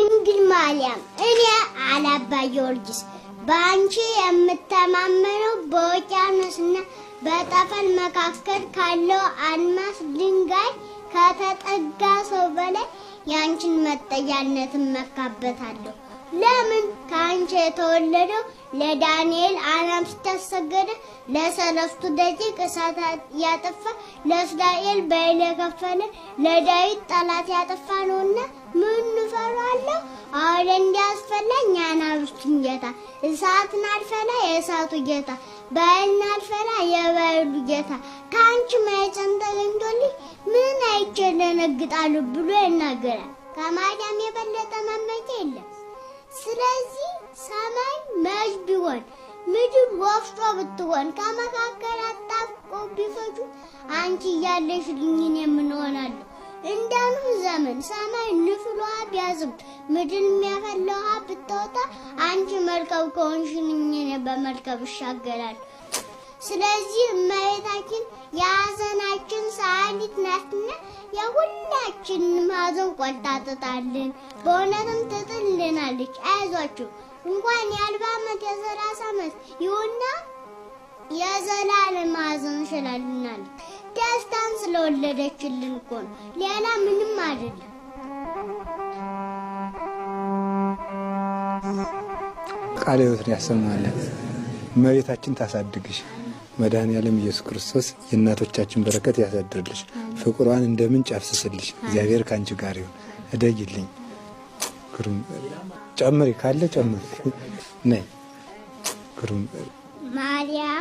ድንግል ማርያም፣ እኔ አላባ ጊዮርጊስ በአንቺ የምተማመነው በውቅያኖስና በጠፈር መካከል ካለው አልማስ ድንጋይ ከተጠጋ ሰው በላይ የአንቺን መጠጊያነት እመካበታለሁ። ለምን? ከአንቺ የተወለደው ለዳንኤል አናብስት ያሰገደ፣ ለሰለስቱ ደቂቅ እሳት ያጠፋ፣ ለእስራኤል በይል የከፈለ፣ ለዳዊት ጠላት ያጠፋ ነውና ምን እፈራለሁ? አሁን እንዲያስፈላኝ የአናብስቱን ጌታ፣ እሳትን አልፈላ የእሳቱ ጌታ፣ ባይልን አልፈላ የባይሉ ጌታ ከአንቺ ማኅፀን ተገኝቶልኝ ምን አይቼ እደነግጣለሁ ብሎ ይናገራል። ከማርያም የበለጠ መመኪያ የለም። ስለዚህ ሰማይ መዥ ቢሆን፣ ምድር ወፍጮ ብትሆን፣ ከመካከል አጣብቆ ቢፈጁ አንቺ እያለሽልኝ እኔ ምን እሆናለሁ? እንደ ኖህ ዘመን ሰማይ ንፍል ውሃ ቢያዝም፣ ምድር የሚያፈላ ውሃ ብታወጣ፣ አንቺ መርከብ ከሆንሽልኝ እኔ በመርከብ እሻገራለሁ። ስለዚህ እመቤታችን የሐዘናችን ሰዓሊት ናትና የሁላችንም ሐዘን ቆርጣ ትጣልን፣ በእውነትም ትጥልናለች። አይዟችሁ፣ እንኳን የ40 ዓመት የ30 ዓመት ይሁንና የዘላለም ሐዘን ሽላልናለች። ደስታን ስለወለደችልን እኮ ነው፣ ሌላ ምንም አይደለም። ቃለ ሕይወትን ያሰማልን። እመቤታችን ታሳድግሽ። መድኃኔዓለም ኢየሱስ ክርስቶስ የእናቶቻችን በረከት ያሳድርልሽ። ፍቅሯን እንደ ምንጭ ያፍስስልሽ። እግዚአብሔር ከአንቺ ጋር ይሁን። እደጊልኝ። ግሩም፣ ጨምሪ ካለ ጨምሪ። ነይ ግሩም። ማርያም።